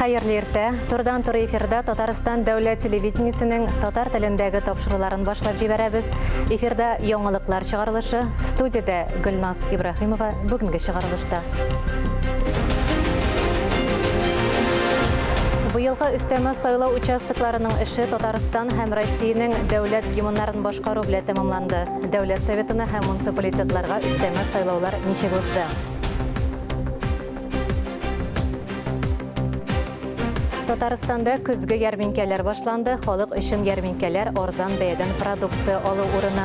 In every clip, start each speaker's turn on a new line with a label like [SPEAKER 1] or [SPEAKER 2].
[SPEAKER 1] Хәерле иртә. Турыдан туры эфирда Татарстан дәүләт телевидениесенең татар телендәге тапшыруларын башлап җибәрәбез. Эфирда яңалыклар чыгарылышы. Студиядә Гөлназ Ибраһимова бүгенге чыгарылышта. Быелгы өстәмә сайлау участокларының эше Татарстан һәм Россиянең дәүләт гимннарын башкару белән тәмамланды. Дәүләт Советына һәм муниципалитетларга өстәмә сайлаулар ничек узды? Татарстанда көзге ярминкәләр башланды. Халык өчен ярминкәләр арзан бәядән продукция алу урыны.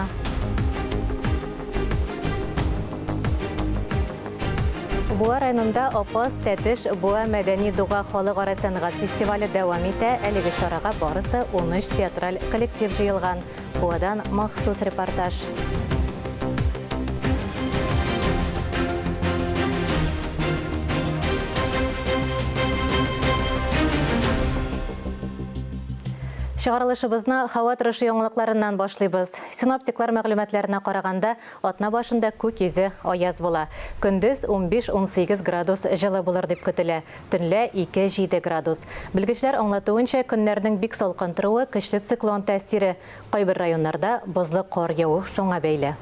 [SPEAKER 1] Буа районында Апас, Тәтеш, Буа мәдәни дуга халыкара сәнгать фестивале дәвам итә. Әлеге чарага барысы 13 театраль коллектив җыелган. Буадан махсус репортаж. Чыгарылышыбызны һава торышы яңалыкларыннан башлыйбыз. Синоптиклар мәгълүматларына караганда, Атна башында күк йөзе аяз була. Көндез унбиш-унсигез градус җылы булыр дип көтелә, төнлә ике-җиде градус. Белгечләр аңлатуынча, көннәрнең бик салкын торуы көчле циклон тәэсире, кайбер районнарда бозлы кар яву шуңа бәйле.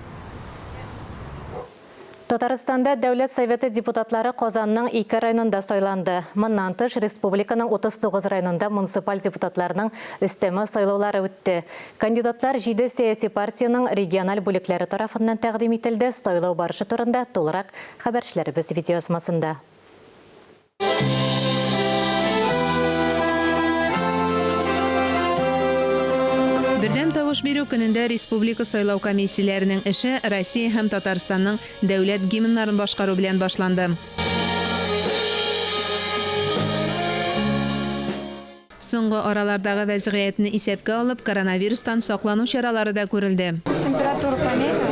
[SPEAKER 1] Татарстанда Дәүләт Советы депутатлары Казанның ике районында сайланды. Моннан тыш, республиканың 39 районында муниципаль депутатларның өстәмә сайлаулары үтте. Кандидатлар җиде сәяси партиянең региональ бүлекләре тарафыннан тәкъдим ителде. Сайлау барышы турында тулырак хәбәрчеләребез видеоязмасында.
[SPEAKER 2] Бердәм тавыш бирү көнендә республика сайлау комиссияләренең эше Россия һәм Татарстанның дәүләт гимннарын башкару белән башланды. Соңгы аралардагы вәзгыятьне исәпкә алып, коронавирустан саклану чаралары да күрелде.
[SPEAKER 3] Температура померила.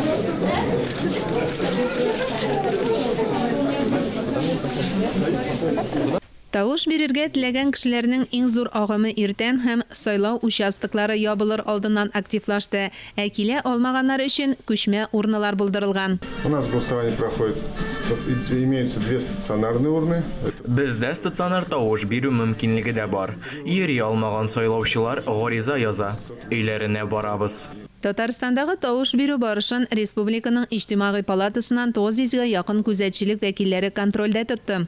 [SPEAKER 2] Тавыш бирергә теләгән кешеләрнең иң зур агымы иртән һәм сайлау участоклары ябылыр алдыннан активлашты, ә килә алмаганнар өчен күчмә урналар булдырылган.
[SPEAKER 4] У нас голосование проходит, имеются две стационарные урны.
[SPEAKER 5] Бездә стационар тавыш бирү мөмкинлеге дә бар. Йөри алмаган сайлаучылар гариза яза, өйләренә барабыз.
[SPEAKER 2] Татарстандагы тавыш бирү барышын республиканың Иҗтимагый палатасыннан 900 гә якын күзәтчелек вәкилләре контрольдә тотты.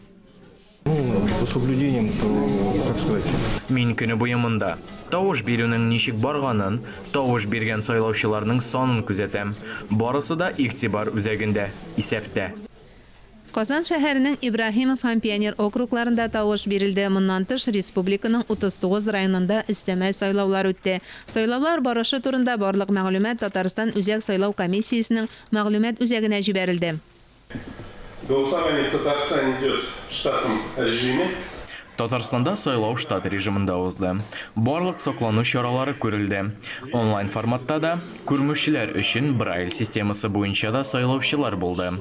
[SPEAKER 6] Ну, за соблюдением, то, как сказать.
[SPEAKER 5] Мин көне буе монда. Тавыш бирүнең ничек барганын, тавыш биргән сайлаучыларның санын күзәтәм. Барысы да игътибар үзәгендә, исәптә.
[SPEAKER 2] Казан шәһәренең Ибраһимов һәм Пионер округларында тавыш бирелде. Моннан тыш, республиканың 39 районында өстәмә сайлаулар үтте. Сайлаулар барышы турында барлык мәгълүмат Татарстан Үзәк сайлау комиссиясенең мәгълүмат үзәгенә җибәрелде.
[SPEAKER 7] Голосование в Татарстане идет в штатном режиме.
[SPEAKER 5] Татарстанда сайлау штат режимында узды. Барлык саклану чаралары күрелде. Онлайн форматта да, күрмүчеләр өчен Брайль системасы буенча да сайлаучылар булды.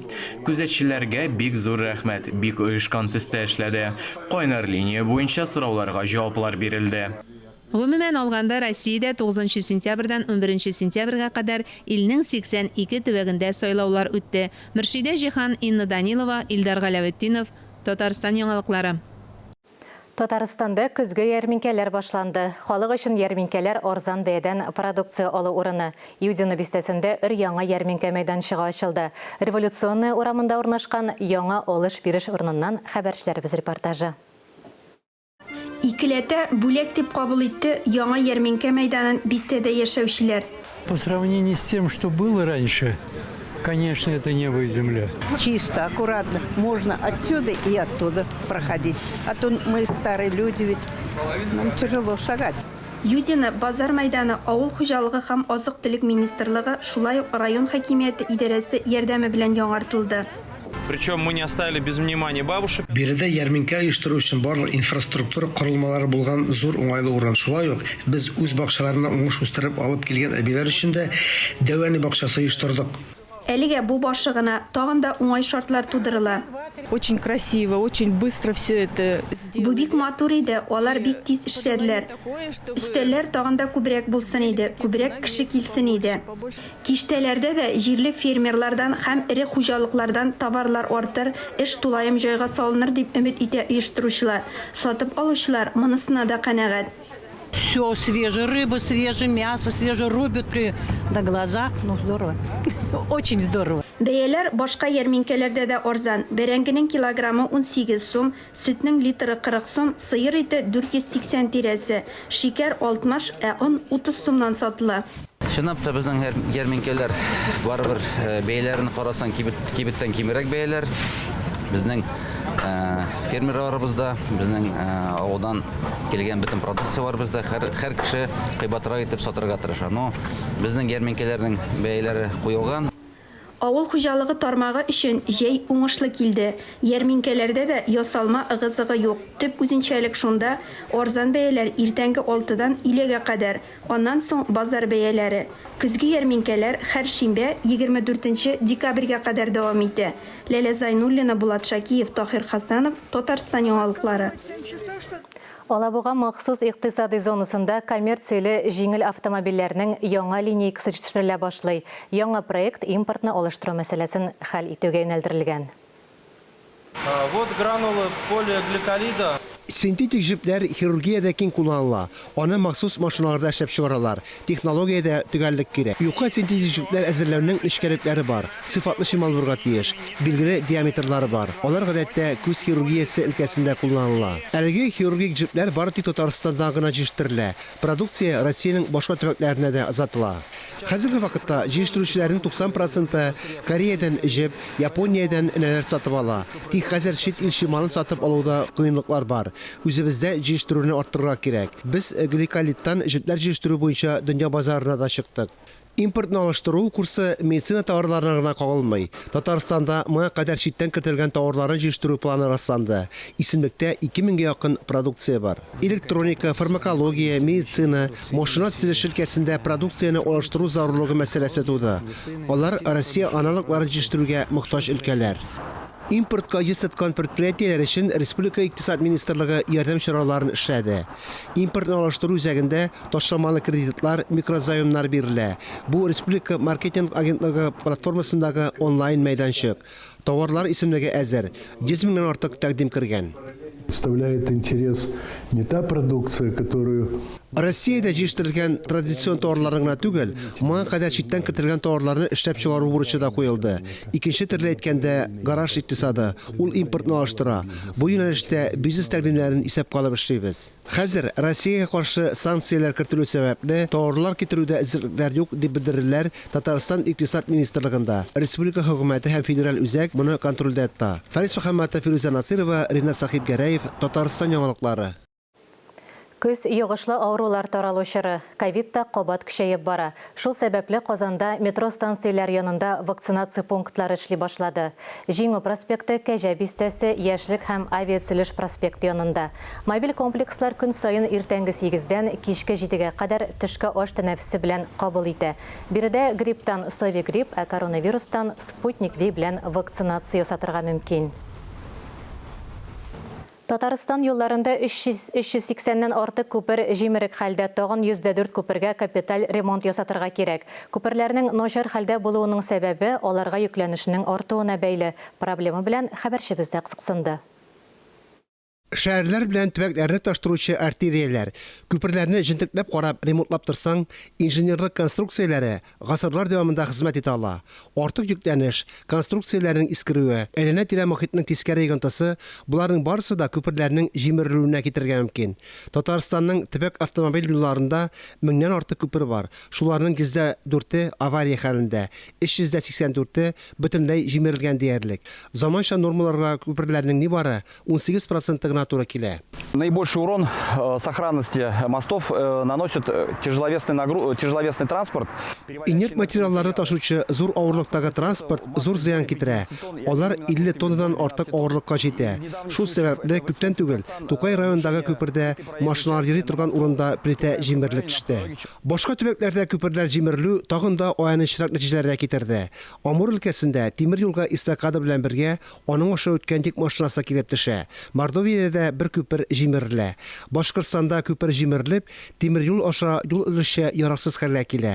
[SPEAKER 5] Күзәтчеләргә бик зур рәхмәт, бик оешкан төстә эшләде. Кайнар линия буенча сорауларга җаваплар бирелде.
[SPEAKER 2] Гомумән алганда, Россиядә тугызынчы сентябрьдән унберенче сентябрьгә кадәр илнең 82 төбәгендә сайлаулар үтте. Мөршидә Җиһан, Инна Данилова, Илдар Галәветдинов, Татарстан яңалыклары.
[SPEAKER 1] Татарстанда көзге ярминкәләр башланды. Халык өчен ярминкәләр арзан бәядән продукция алу урыны. Юдино бистәсендә өр-яңа ярминкә мәйданчыгы ачылды. Революционная урамында урнашкан яңа алыш-биреш урыныннан хәбәрчеләребез репортажы.
[SPEAKER 8] Икеләтә бүләк дип кабул итте яңа ярминкә мәйданын бистәдә яшәүчеләр.
[SPEAKER 9] По сравнению с тем, что было раньше, конечно, это небо и земля.
[SPEAKER 10] Чисто, аккуратно. Можно отсюда и оттуда проходить. А то мы старые люди ведь, нам тяжело шагать.
[SPEAKER 8] Юдино базар мәйданы Авыл хуҗалыгы һәм азык-төлек министрлыгы, шулай ук район хакимияте идарәсе ярдәме белән яңартылды.
[SPEAKER 11] Причем мы не оставили без внимания бабушек.
[SPEAKER 12] Биредә ярминкә оештыру өчен барлык инфраструктура корылмалары булган зур уңайлы урын. Шулай ук без үз бакчаларына уңыш үстереп алып килгән әбиләр өчен дә Дәү әни бакчасы оештырдык.
[SPEAKER 8] Әлегә бу башы гына, тагын да уңай шартлар тудырыла.
[SPEAKER 3] Очень красиво, очень быстро все это сделали.
[SPEAKER 8] Бу бик матур иде, алар бик тиз эшләделәр. Өстәлләр тагын да күбрәк булсын иде, күбрәк кеше килсен иде. Киштәләрдә дә җирле фермерлардан һәм эре хуҗалыклардан товарлар артыр, эш тулаем җайга салыныр дип өмет итә оештыручылар. Сатып алучылар монысына да канәгать.
[SPEAKER 13] Все свежее, рыба свежая, мясо свежее, рубят при на глазах. Ну, здорово. Очень здорово.
[SPEAKER 8] Бәяләр башка ярминкәләрдә дә арзан. Бәрәңгенең килограммы 18 сум, сөтнең литры 40 сум, сыер ите 480 тирәсе, шикәр 60, ә он 30 сумнан сатыла.
[SPEAKER 14] Чынлап та безнең ярминкәләр барыбер э, бәяләрен карасаң кибет, кибеттән кимрәк бәяләр. Безнең э, фермерларыбыз да, безнең э, авылдан килгән бөтен продукция бар бездә. Һәр, һәр кеше кыйбатрак итеп сатырга тырыша. Но безнең ярминкәләрнең бәяләре куелган.
[SPEAKER 8] Авыл хуҗалыгы тармагы өчен җәй уңышлы килде. Ярминкәләрдә дә ясалма ыгы-зыгы юк. Төп үзенчәлек шунда, арзан бәяләр иртәнге алтыдан өйләгә кадәр, аннан соң базар бәяләре. Көзге ярминкәләр һәр шимбә, 24 нче декабрьгә кадәр дәвам итә. Ләлә Зайнуллина, Булат Шакиев, Таһир Хасанов, Татарстан яңалыклары.
[SPEAKER 1] Алабуга махсус икътисадый зонасында коммерцияле җиңел автомобильләрнең яңа линейкасы җитештерелә башлый. Яңа проект импортны алыштыру мәсьәләсен хәл итүгә юнәлдерелгән.
[SPEAKER 15] Вот гранулы полигликолида.
[SPEAKER 12] Синтетик җепләр хирургиядә киң кулланыла. Аны махсус машиналарда эшләп чыгаралар. Технологиядә төгәллек кирәк. Юка синтетик җепләр әзерләүнең нечкәлекләре бар. Сыйфатлы чимал булырга тиеш. Билгеле диаметрлары бар. Алар гадәттә күз хирургиясе өлкәсендә кулланыла. Әлеге хирургик җепләр бары тик Татарстанда гына җитештерелә. Продукция Россиянең башка төбәкләренә дә озатыла. Хәзерге вакытта җитештерүчеләрнең 90 проценты Кореядән җеп, Япониядән энәләр сатып ала. Тик хәзер чит ил чималын сатып алуда кыенлыклар бар. Үзебездә җитештерүне арттырырга кирәк. Без гликолиттан җепләр җитештерү буенча дөнья базарына да чыктык. Импортны алыштыру курсы медицина товарларына гына кагылмый. Татарстанда моңа кадәр читтән кертелгән товарларны җитештерү планы расланды. Исемлектә 2 меңгә якын продукция бар. Электроника, фармакология, медицина, машина төзелеше өлкәсендә продукцияне алыштыру зарурлыгы мәсьәләсе туды. Алар Россия аналогларын җитештерүгә мохтаҗ өлкәләр. Импортка йөз тоткан предприятиеләр өчен республика Икътисад министрлыгы ярдәм чараларын эшләде. Импортны алыштыру үзәгендә ташламалы кредитлар, микрозаемнар бирелә. Бу республика маркетинг агентлыгы платформасындагы онлайн мәйданчык. Товарлар исемлеге әзер, 100 меңнән артык тәкъдим кергән.
[SPEAKER 4] Представляет интерес не та продукция, которую
[SPEAKER 12] Россиядә җитештерелгән традицион товарларны гына түгел, моңа кадәр читтән кертелгән товарларны эшләп чыгару бурычы да куелды. Икенче төрле әйткәндә, гараж икътисады, ул импортны алыштыра. Бу юнәлештә бизнес тәкъдимнәрен исәпкә алып эшлибез. Хәзер, Россиягә каршы санкцияләр кертелү сәбәпле, товарлар китерүдә эзлекләр юк, дип белдерделәр Татарстан Икътисад министрлыгында. Республика хөкүмәте һәм федераль үзәк моны контрольдә тота. Фәрис Мөхәммәтов, Фирүзә Насыйрова, Ринат Сәхибгәрәев, Татарстан яңалыклары.
[SPEAKER 1] Көз, йогышлы авырулар таралу чоры. Ковид та кабат көчәеп бара. Шул сәбәпле Казанда метро станцияләре янында вакцинация пунктлары эшли башлады. Җиңү проспекты, Кәҗә бистәсе, Яшьлек һәм Авиатөзелеш проспекты янында. Мобиль комплекслар көн саен иртәнге сигездән кичке җидегә кадәр төшке аш тәнәфесе белән кабул итә. Биредә грипптан Совигрипп, ә коронавирустан Спутник-V белән вакцинация ясатырга мөмкин. Татарстан юлларында 380 нән артык күпер җимерек хәлдә, тагын 104 күпергә капиталь ремонт ясатырга кирәк. Күперләрнең начар хәлдә булуының сәбәбе аларга йөкләнешнең артуына бәйле. Проблема белән хәбәрчебез дә кызыксынды.
[SPEAKER 12] Шәһәрләр белән төбәкләрне тоташтыручы артерияләр, күперләрне җентекләп карап, ремонтлап торсаң, инженерлык конструкцияләре гасырлар дәвамында хезмәт итә ала. Артык йөкләнеш, конструкцияләрнең искерүе, әйләнә-тирә мохитнең тискәре йогынтысы, боларның барысы да күперләрнең җимерелүенә китерергә мөмкин. Татарстанның төбәк автомобиль юлларында меңнән артык күпер бар, шуларның 104-е авария хәлендә, 384-е бөтенләй җимерелгән диярлек. Заманча нормаларга күперләрнең нибары 18 проценты гына туры килә.
[SPEAKER 16] Наибольший урон сохранности мостов наносит тяжеловесный нагру... тяжеловесный транспорт.
[SPEAKER 12] Инерт материалларны ташучы зур авырлыктагы транспорт зур зыян китерә. Алар 50 тоннадан артык авырлыкка җитә. Шул сәбәпле күптән түгел Тукай районындагы күпердә машиналар йөри торган урында плитә җимерелеп төште. Башка төбәкләрдә күперләр җимерелү тагын да аянычрак нәтиҗәләргә китерде. Амур өлкәсендә тимер юлга эстакада белән бергә Аның аша үткән йөк машинасы килеп төшә. Мордовиядә дә бер күпер җимерелә. Башкортстанда күпер җимерелеп, тимер юл аша юл өлешчә яраксыз хәлгә килә.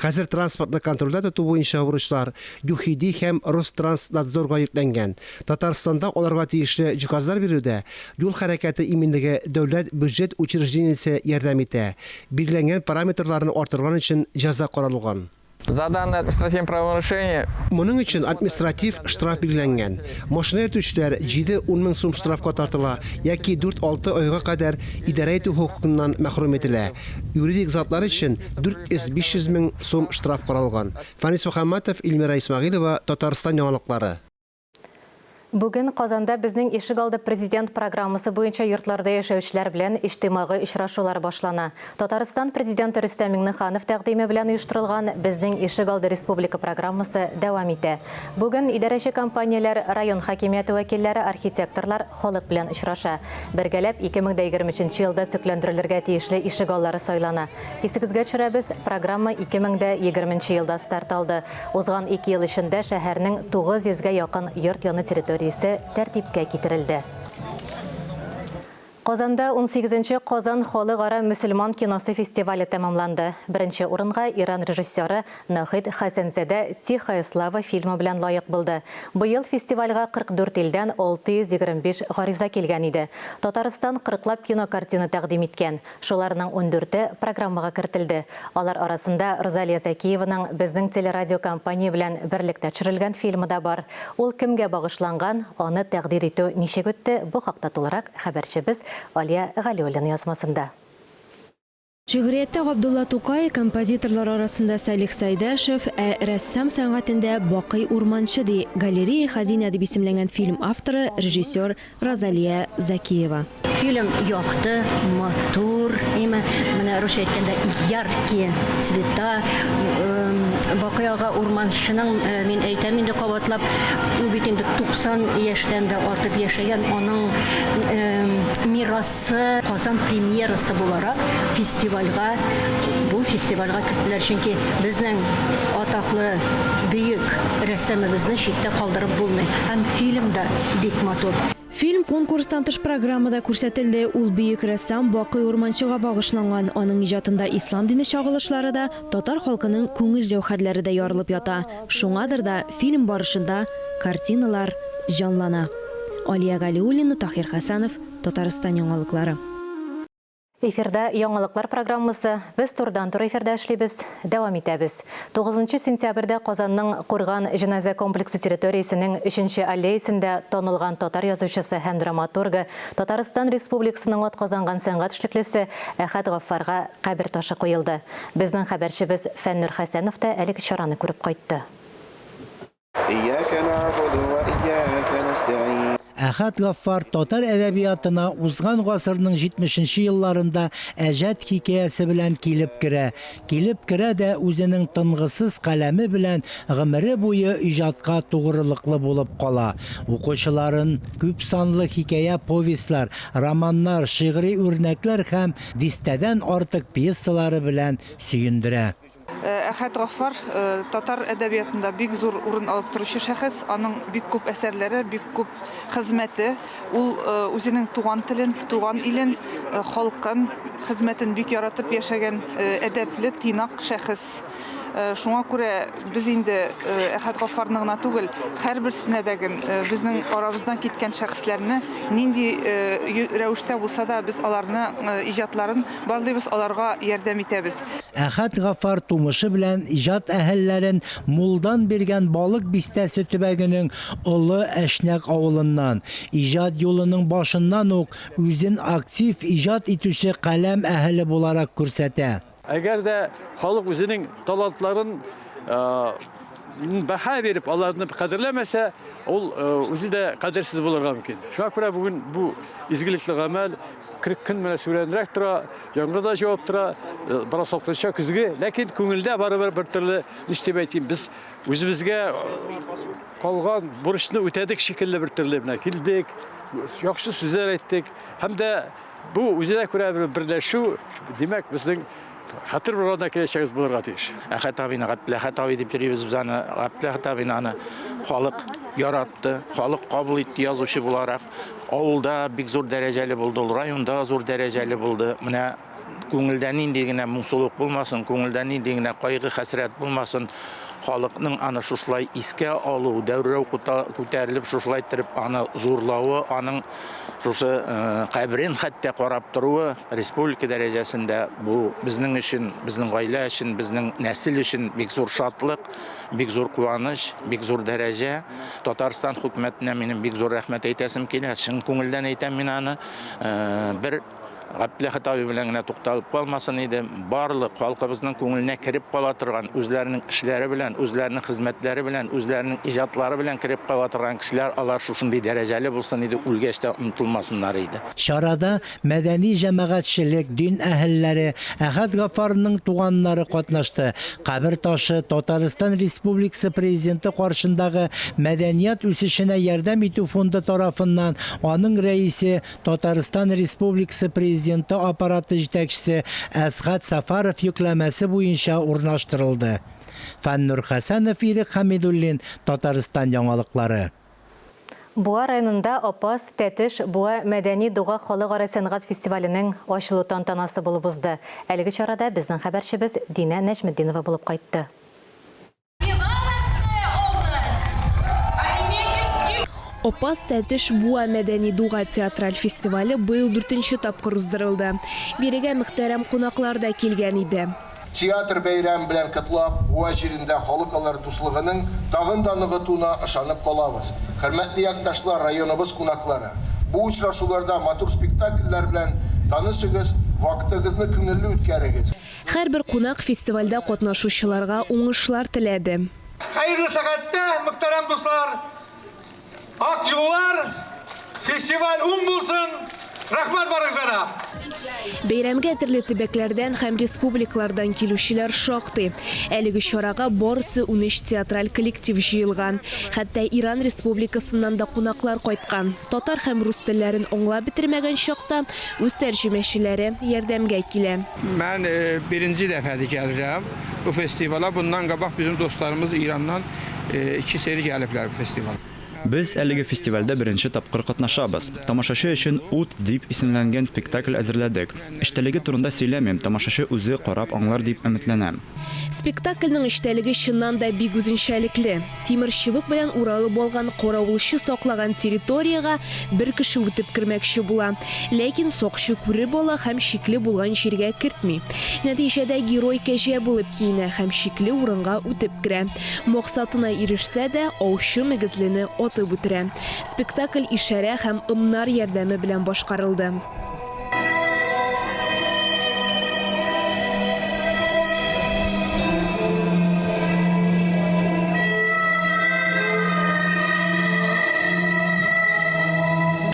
[SPEAKER 12] Хәзер транспортны контрольдә тоту буенча бурычлар ЮХИДИ һәм Ространснадзорга йөкләнгән. Татарстанда аларга тиешле җиһазлар бирүдә Юл хәрәкәте иминлеге дәүләт бюджет учреждениесе ярдәм итә. Билгеләнгән параметрларны арттырган өчен җәза каралган.
[SPEAKER 17] За данное административное правонарушение.
[SPEAKER 12] Моның өчен административ штраф билгеләнгән. Машина йөртүчеләр җиде-ун мең сум штрафка тартыла яки дүрт-алты айга кадәр идарә итү хокукыннан мәхрүм ителә. Юридик затлар өчен 400-500 мең сум штраф каралган. Фәнис Мөхәммәтов, Илмира Исмәгыйлова, Татарстан яңалыклары.
[SPEAKER 1] Бүген Казанда Безнең ишегалды Президент программасы буенча йортларда яшәүчеләр белән иҗтимагый очрашулар башлана. Татарстан Президенты Рөстәм Миңнеханов тәкъдиме белән оештырылган Безнең ишегалды республика программасы дәвам итә. Бүген идарәче компанияләр, район хакимияте вәкилләре, архитекторлар халык белән очраша. Бергәләп 2023 елда төзекләндерелергә тиешле ишегаллары сайлана. Исегезгә төшерәбез, программа 2020 елда старт алды. Узган ике ел эчендә шәһәрнең 900 гә якын йорт яны территориясе тәртипкә китерелде. Казанда унсигезенче Казан халыкара мөселман киносы фестивале тәмамланды. Беренче урынга Иран режиссеры Нахид Хәсәнзадә Тихая слава фильмы белән лаек булды. Быел фестивальгә 44 илдән 625 гариза килгән иде. Татарстан кырыклап кинокартина тәкъдим иткән. Шуларның ундүрте программага кертелде. Алар арасында Рузалия Зәкиеваның безнең телерадиокомпания белән берлектә төшерелгән фильмы да бар. Ул кемгә багышланган, аны тәкъдир итү ничек үтте, бу хакта тулырак хәбәрчебез Алия Галиуллина язмасында.
[SPEAKER 18] Шигърияттә Габдулла Тукай, композиторлар арасында Салих Сайдашев, ә рәссам сәнгатендә Бакый Урманче, ди Галерея хәзинә дип исемләнгән фильм авторы, режиссер Розалия Закиева.
[SPEAKER 19] Фильм якты, матур, име, менә русча әйткәндә, яркие цвета. Бакый ага Урманчының, мин әйтәм инде кабатлап, ул бит инде 90 яшьтән дә артып яшәгән, аның мирасы Казан премьерасы буларак фестивальгә, бу фестивальгә керттеләр, чөнки безнең атаклы бөек рәссамыбызны читтә калдырып булмый. Һәм фильм да бик матур.
[SPEAKER 18] Фильм конкурстан тыш программада күрсәтелде. Ул бөек рәссам Бакый Урманчыга багышланган. Аның иҗатында ислам дине чагылышлары да, татар халкының күңел җәүһәрләре дә ярылып ята. Шуңадыр да фильм барышында картиналар җанлана. Алия Галиуллина, Таһир Хәсәнов, Татарстан яңалыклары.
[SPEAKER 1] Эфирда яңалыклар программасы. Без турыдан-туры эфирда эшлибез. Дәвам итәбез. 9 сентябрьдә Казанның Курган җеназа комплексы территориясенең өченче аллеясендә танылган татар язучысы һәм драматургы, Татарстан Республикасының атказанган сәнгать эшлеклесе Әхәт Гаффарга кабер ташы куелды. Безнең хәбәрчебез Фәннүр Хәсәнов та әлеге чараны күреп кайтты.
[SPEAKER 20] Ияка нәгъбуду вә ияка нәстәгыйн.
[SPEAKER 21] Әхәт Гаффар татар әдәбиятына узган гасырның җитмешенче елларында Әҗәт хикәясе белән килеп керә. Килеп керә дә үзенең тынгысыз каләме белән гомере буе иҗатка тугрылыклы булып кала. Укучыларын күпсанлы хикәя-повестьлар, романнар, шигъри үрнәкләр һәм дистәдән артык пьесалары белән сөендерә.
[SPEAKER 22] Әхәт Гаффар татар әдәбиятында бик зур урын алып торучы шәхес. Аның бик күп әсәрләре, бик күп хезмәте. Ул үзенең туган телен, туган илен, халкын, хезмәтен бик яратып яшәгән әдәпле, тыйнак шәхес. Шуңа күрә без инде Әхәт Гаффарны гына түгел, һәрберсенә дә безнең арабыздан киткән шәхесләрне нинди рәвештә булса да без аларны иҗатларын барлыйбыз, аларга ярдәм итәбез.
[SPEAKER 21] Әхәт Гаффар тумышы белән иҗат әһелләрен мулдан биргән Балык Бистәсе төбәгенең Олы Әшнәк авылыннан. Иҗат юлының башыннан ук үзен актив иҗат итүче каләм әһеле буларак күрсәтә.
[SPEAKER 23] Әгәр дә халык үзенең талантларын
[SPEAKER 6] бәһа биреп, аларны кадерләмәсә, ул үзе дә кадерсез булырга мөмкин. Шуңа күрә бүген бу изгелекле гамәл көн менә сүрәнрәк тора, яңгыр да җавып тора, бераз салкынча көзге, ләкин күңелдә барыбер бер төрле, ничек дип әйтим, без үзебезгә калган бурычны үтәдек шикелле бер төрле менә килдек, яхшы сүзләр әйттек һәм дә бу үзенә күрә бер берләшү, димәк, безнең хәтер булганда киләчәгебез булырга тиеш.
[SPEAKER 7] Әхәт абыйны, Габделәхәт абый дип йөрибез без аны. Габделәхәт абыйны аны халык яратты, халык кабул итте язучы буларак. Авылда бик зур дәрәҗәле булды ул, районда зур дәрәҗәле булды. Менә күңелдә нинди генә моңсулык булмасын, күңелдә нинди генә кайгы-хәсрәт булмасын, халыкның аны шушылай искә алу, дәррәү күтәрелеп шушылай иттереп аны зурлавы, аның шушы каберен хәтта карап торуы республика дәрәҗәсендә бу безнең өчен, безнең гаилә өчен, безнең нәсел өчен бик зур шатлык, бик зур куаныч, бик зур дәрәҗә. Татарстан хөкүмәтенә минем бик зур рәхмәт әйтәсем килә, чын күңелдән әйтәм мин аны. Бер Габделәхәт абый белән генә тукталып калмасын иде. Барлык халкыбызның күңеленә кереп кала торган, үзләренең эшләре белән, үзләренең хезмәтләре белән, үзләренең иҗатлары белән кереп кала торган кешеләр, алар шушындый дәрәҗәле булсын иде, үлгәч тә онытылмасыннар иде.
[SPEAKER 21] Чарада мәдәни җәмәгатьчелек, дин әһелләре, Әхәт Гаффарның туганнары катнашты. Кабер ташы Татарстан Республикасы Президенты каршындагы Мәдәният үсешенә ярдәм итү фонды тарафыннан аның рәисе, Татарстан Республикасы Президенты Аппараты җитәкчесе Әсгать Сәфәров йөкләмәсе буенча урнаштырылды. Фәннур Хәсәнов, Ирек Хәмидуллин, Татарстан яңалыклары.
[SPEAKER 1] Буа районында Апас, Тәтеш, Буа мәдәни дуга халыкара сәнгать фестиваленең ачылу тантанасы булып узды. Әлеге чарада безнең хәбәрчебез Динә Нәҗметдинова булып кайтты.
[SPEAKER 23] Апас, Тәтеш, Буа мәдәни дуга театраль фестивале быел дүртенче тапкыр уздырылды. Бирегә мөхтәрәм кунаклар да килгән иде.
[SPEAKER 24] Театр бәйрәме белән котлап, Буа җирендә халыкалар дуслыгының тагын да ныгытуына ышанып калабыз. Хөрмәтле якташлар, районыбыз кунаклары! Бу очрашуларда матур спектакльләр белән танышыгыз, вакытыгызны күңелле үткәрегез.
[SPEAKER 23] Һәрбер кунак фестивальдә катнашучыларга уңышлар теләде.
[SPEAKER 25] Хәерле сәгатьтә, мөхтәрәм дуслар! Ак юллар, фестиваль уң булсын! Рәхмәт барыгызга да!
[SPEAKER 23] Бәйрәмгә төрле төбәкләрдән һәм республикалардан килүчеләр шактый. Әлеге чарага барысы 13 театраль коллектив җыелган. Хәтта Иран Республикасыннан да кунаклар кайткан. Татар һәм рус телләрен аңлап бетермәгән чакта үз тәрҗемәчеләре ярдәмгә килә.
[SPEAKER 26] Mən birinci dəfədir gəlirəm bu festivala. Bundan qabaq bizim dostlarımız İrandan iki seri gəliblər bu festivala.
[SPEAKER 27] Без әлеге фестивальдә беренче тапкыр катнашабыз. Тамашачы өчен Ут дип исемләнгән спектакль әзерләдек. Эчтәлеге турында сөйләмим, тамашачы үзе карап аңлар дип өметләнәм.
[SPEAKER 23] Спектакльнең эчтәлеге чыннан да бик үзенчәлекле. Тимер чыбык белән уралып алган каравылчы саклаган территориягә бер кеше үтеп кермәкче була. Ләкин сакчы күреп ала һәм шикле булган җиргә кертми. Нәтиҗәдә герой кәҗә булып киенә һәм шикле урынга үтеп керә. Максатына ирешсә дә, аучы мөгезлене атып үтерә. Спектакль ишарә һәм ымнар ярдәме белән башкарылды.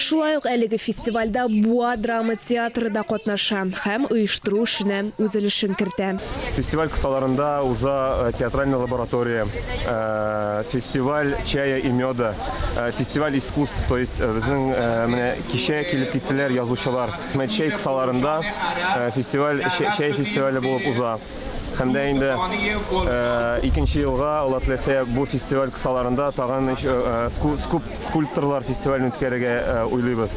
[SPEAKER 23] Шулай ук әлеге фестивальдә Буа драма театры да катнаша һәм оештыру эшенә үз өлешен кертә.
[SPEAKER 28] Фестиваль кысаларында уза э, театральная лаборатория, э, фестиваль чая и меда, э, фестиваль искусств, то есть безнең менә Кичә килеп киттеләр язучылар. Менә чәй кысаларында э, фестиваль, чәй фестивале булып уза. Һәм дә инде э, икенче елга, Алла теләсә, бу фестиваль кысаларында тагын э, скульпторлар фестивален үткәрергә уйлыйбыз.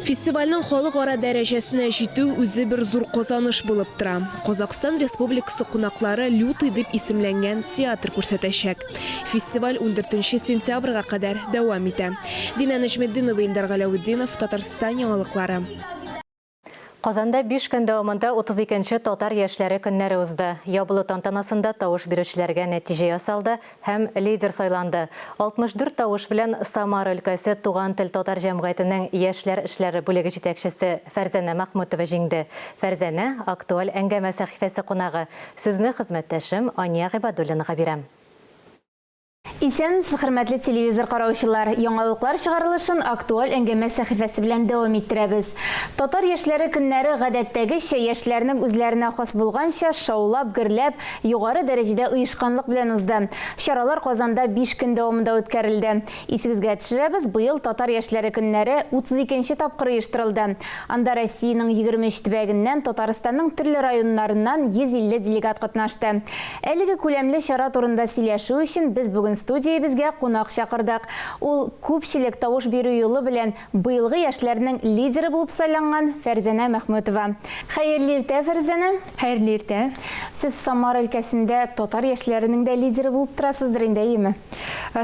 [SPEAKER 23] Фестивальнең халыкара дәрәҗәсенә җитү үзе бер зур казаныш булып тора. Казахстан Республикасы кунаклары Лютый дип исемләнгән театр күрсәтәчәк. Фестиваль ундүртенче сентябрьгә кадәр дәвам итә. Динә Нәҗметдинова, Илдар Галәветдинов, Татарстан яңалыклары.
[SPEAKER 1] Казанда биш көн дәвамында 32 нче Татар яшьләре көннәре узды. Ябылу тантанасында тавыш бирүчеләргә нәтиҗә ясалды һәм лидер сайланды. 64 тавыш белән Самара өлкәсе Туган тел татар җәмгыятенең яшьләр эшләре бүлеге җитәкчесе Фәрзәнә Мәхмүтова җиңде. Фәрзәнә, Актуаль әңгәмә сәхифәсе кунагы. Сүзне хезмәттәшем Ания Гыйбадуллинага бирәм.
[SPEAKER 2] Исәнмесез, хөрмәтле телевизор караучылар! Яңалыклар чыгарылышын актуаль әңгәмә сәхифәсе белән дәвам иттерәбез. Татар яшьләре көннәре гадәттәгечә яшьләрнең үзләренә хас булганча шаулап, гөрләп, югары дәрәҗәдә оешканлык белән узды. Чаралар Казанда биш көн дәвамында үткәрелде. Исегезгә төшерәбез, быел Татар яшьләре көннәре 32 нче тапкыр оештырылды. Анда Россиянең 23 төбәгеннән, Татарстанның төрле районнарыннан 150 делегат катнашты. Әлеге күләмле чара турында сөйләшү өчен без бүген студиябезгә кунак чакырдык. Ул, күпчелек тавыш бирү юлы белән быелгы яшьләрнең лидеры булып сайланган Фәрзәнә Мәхмүтова. Хәерле иртә, Фәрзәнә!
[SPEAKER 3] Хәерле иртә!
[SPEAKER 2] Сез Самара өлкәсендә татар яшьләренең дә лидеры булып торасыздыр инде, әйеме?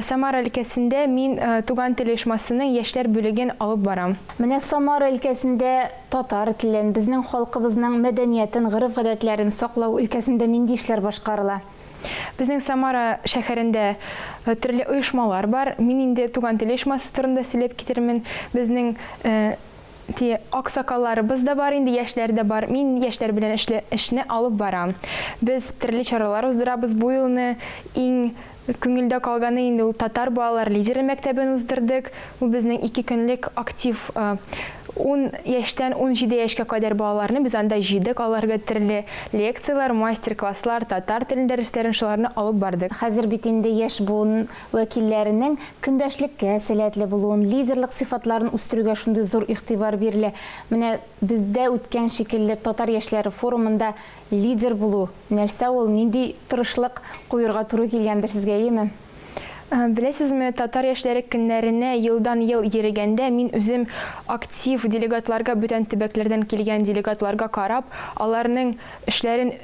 [SPEAKER 3] Самара өлкәсендә мин Туган тел оешмасының яшьләр бүлеген алып барам.
[SPEAKER 2] Менә Самара өлкәсендә татар телен, безнең халкыбызның мәдәниятен, гореф-гадәтләрен саклау өлкәсендә нинди эшләр башкарыла?
[SPEAKER 3] Безнең Самара шәһәрендә төрле оешмалар бар. Мин инде Туган тел оешмасы турында сөйләп китермен. Безнең ти аксакалларыбыз да бар инде, яшьләр дә бар. Мин яшьләр белән эшле эшне алып барам. Без төрле чаралар уздырабыз. Бу елны иң Күңелдә калганы инде ул татар балалар лидеры мәктәбен уздырдык. Ул безнең ике көнлек актив ун яшьтән 17 яшькә кадәр балаларны без анда җыйдык, аларга төрле лекцияләр, мастер-класслар, татар теле дәресләрен шуларны алып бардык.
[SPEAKER 2] Хәзер бит инде яшь буын вәкилләренең көндәшлеккә сәләтле булуын, лидерлык сыйфатларын үстерүгә шундый зур игътибар бирелә. Менә бездә үткән шикелле татар яшьләре форумында Лидер булу, нәрсә ул, нинди тырышлык куерга туры килгәндер сезгә, әйеме?
[SPEAKER 3] Беләсезме, татар яшьләре көннәренә елдан-ел йөрегәндә, мин үзем актив делегатларга, бүтән төбәкләрдән килгән делегатларга карап, аларның эшләрен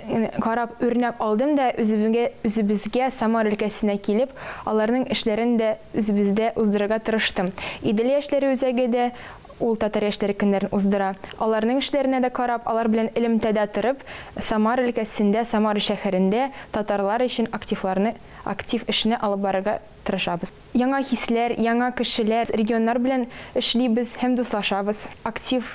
[SPEAKER 3] карап үрнәк алдым да, үзебенгә, үзебезгә Самара өлкәсенә килеп, аларның эшләрен дә үзебездә уздырырга тырыштым. Идел яшьләре үзәге дә Ул татар яшьләре көннәрен уздыра. Аларның эшләренә дә карап, алар белән элемтәдә торып, Самара өлкәсендә, Самара шәһәрендә татарлар өчен активларны, актив эшне алып барырга тырышабыз. Яңа хисләр, яңа кешеләр, регионнар белән эшлибез һәм дуслашабыз. Актив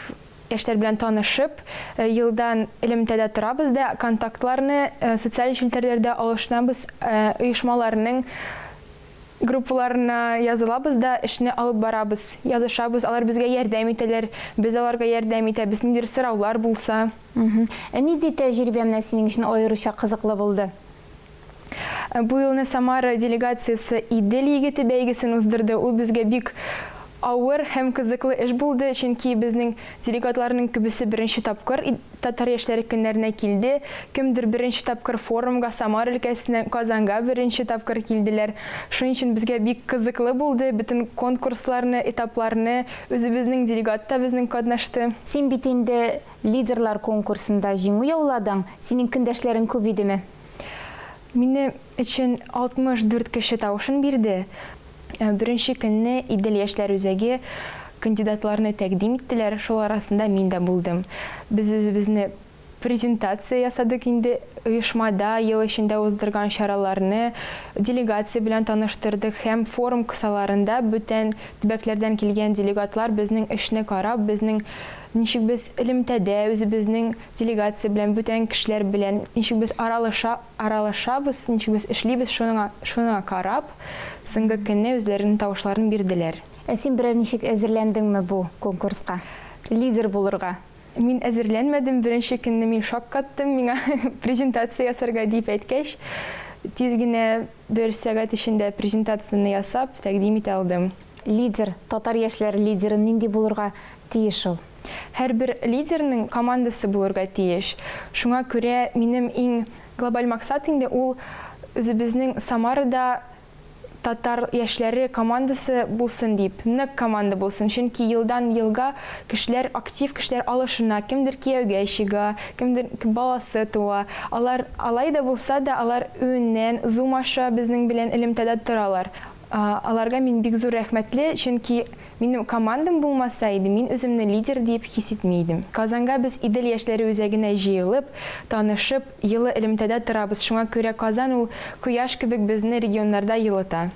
[SPEAKER 3] яшьләр белән танышып, елдан элемтәдә торабыз да, контактларны социаль челтәрләрдә алышынабыз, оешмаларның Группаларына язылабыз да, эшне алып барабыз. Язышабыз, алар безгә ярдәм итәләр, без аларга ярдәм итәбез, ниндидер сораулар булса.
[SPEAKER 2] Ә нинди тәҗрибә менә синең өчен аеруча кызыклы булды?
[SPEAKER 3] Бу елны Самара делегациясе Идел егете бәйгесен уздырды. Ул безгә бик авыр һәм кызыклы эш булды, чөнки безнең делегатларның күбесе беренче тапкыр Татар яшьләре көннәренә килде, кемдер беренче тапкыр форумга Самара өлкәсенә, Казанга беренче тапкыр килделәр. Шуның өчен безгә бик кызыклы булды, бөтен конкурсларны, этапларны, үзебезнең делегат та безнең катнашты.
[SPEAKER 2] Син бит инде лидерлар конкурсында җиңү яуладың, синең көндәшләрең күп идеме?
[SPEAKER 3] Минем өчен 64 кеше тавышын бирде. Беренче көнне Идел яшьләр үзәге кандидатларны тәкъдим иттеләр, шул арасында мин дә булдым. Без үзебезне презентация ясадык инде, оешмада ел эчендә уздырган чараларны делегация белән таныштырдык һәм форум кысаларында бүтән төбәкләрдән килгән делегатлар безнең эшне карап, безнең ничек без элемтәдә үзебезнең делегация белән, бүтән кешеләр белән ничек без аралаша, аралашабыз, ничек без эшлибез, шуңа, шуңа карап, соңгы көнне үзләренең тавышларын бирделәр.
[SPEAKER 2] Ә син берәр ничек әзерләндеңме бу конкурска? Лидер булырга?
[SPEAKER 3] Мин әзерләнмәдем, беренче көнне мин шаккаттым, миңа презентация ясарга дип әйткәч, тиз генә бер сәгать эчендә презентацияне ясап, тәкъдим итә алдым.
[SPEAKER 2] Лидер, татар яшьләре лидеры нинди булырга тиеш ул?
[SPEAKER 3] Һәрбер лидерның командасы булырга тиеш. Шуңа күрә минем иң глобаль максат инде ул үзебезнең Самарада татар яшьләре командасы булсын дип, нык команда булсын. Чөнки елдан елга кешеләр, актив кешеләр алышына, кемдер кияүгә чыга, кемдер баласы туа. Алар алай да булса да, алар үеннән, Zoom аша безнең белән элемтәдә торалар. Аларга мин бик зур рәхмәтле, чөнки минем командам булмаса иде, мин үземне лидер диеп хис итми идем. Казанга без Идел яшьләре үзәгенә җыелып, танышып, елы элемтәдә торабыз, шуңа күрә Казан ул кояш кебек безне регионнарда елыта.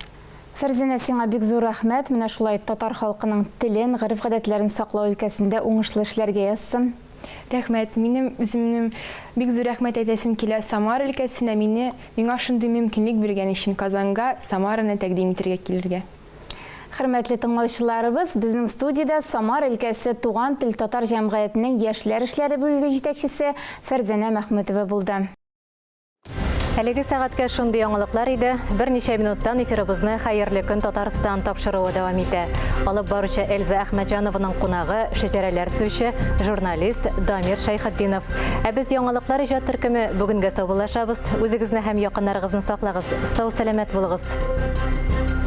[SPEAKER 2] Фәрзәнә, сиңа бик зур рәхмәт, менә шулай татар халкының телен, гореф-гадәтләрен саклау өлкәсендә уңышлы эшләргә язсын.
[SPEAKER 3] Рәхмәт. Минем үземнең бик зур рәхмәт әйтәсем килә Самара өлкәсенә, мине, миңа шундый мөмкинлек биргән өчен Казанга Самараны тәкъдим итәргә килергә.
[SPEAKER 2] Хөрмәтле тыңлаучыларыбыз, безнең студиядә Самара өлкәсе Туган тел татар җәмгыятенең яшьләр эшләре бүлеге җитәкчесе Фәрзәнә Мәхмүтова булды.
[SPEAKER 1] Әлеге сәгатькә шундый яңалыклар иде. Берничә минуттан эфирыбызны Хәерле көн Татарстан тапшыруы дәвам итә. Алып баручы Эльза Әхмәтҗанованың кунагы шәҗәрәләр төзүче, журналист Дамир Шәйхетдинов. Ә без яңалыклар иҗат төркеме бүгенгә саубуллашабыз. Үзегезне һәм якыннарыгызны саклагыз. Сау-сәламәт булыгыз.